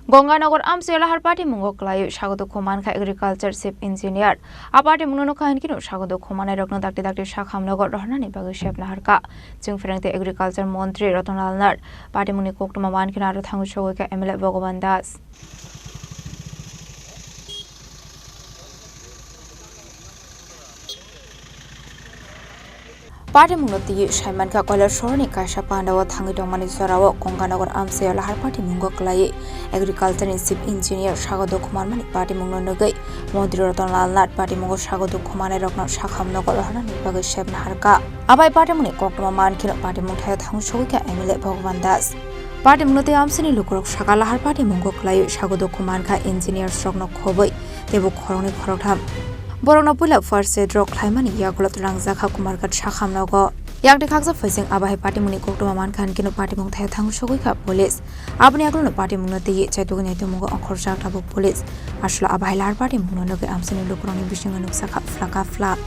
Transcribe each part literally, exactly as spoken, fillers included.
Gonganagar amchai lahar patimungo kwlaiwi sago dukhu mankha agriculture chief engineer. A patimungno nukha hinkhe no sago dukhu manai rokno dakti dakti sakhamnogo rohornani bagwi sep naharkha. Chwng pherengtwi agriculture montri Ratan Lal Nath patimungni koktwma mankhe no aro thangwi sogwikha M L A Bhagavan Das. Patimungno twiwi saimankha, Koilasorni kaisa pandao thangwi tongmani jorao Gonganagar amchaio lahar patimungo kwlaiwi agriculture ni chief engineer sago dukhu manmani patimungno nugwi montri Ratan Lal Nath patimungo sago dukhu manai rokno sakhamnogo rohornani bagwi sep naharkha. Abai patimungni koktwma mankheno patimung thaio thangwi sogwikha M L A Bhagavan Das. Patimungno tei amchaini lukurok saka lahar patimungo kwlaiwi sago dukhu mankha engineers rokno khobwi teibo khoroknwi khoroktham borokno puila first aid rok khlaimani yagulo twlangjakha Kumarghat sakhamnogo. Yakni khaksa phaising abo hai patimungni koktwma mankha hinkhe no patimung thaio thangwi sogwikha police. Aboni yagulono patimungno twiwi chaitugwi naitukmungo ongkhorjak tabuk police. Aswk abo hai lahar patimungno nugwi amchaini lukurokni bisingo nukjakha phlaka phlak.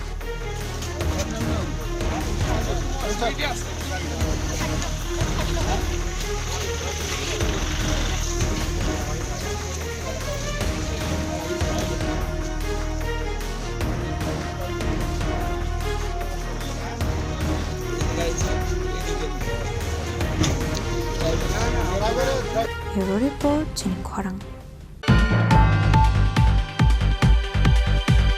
Bureau Report, Chini Khorang.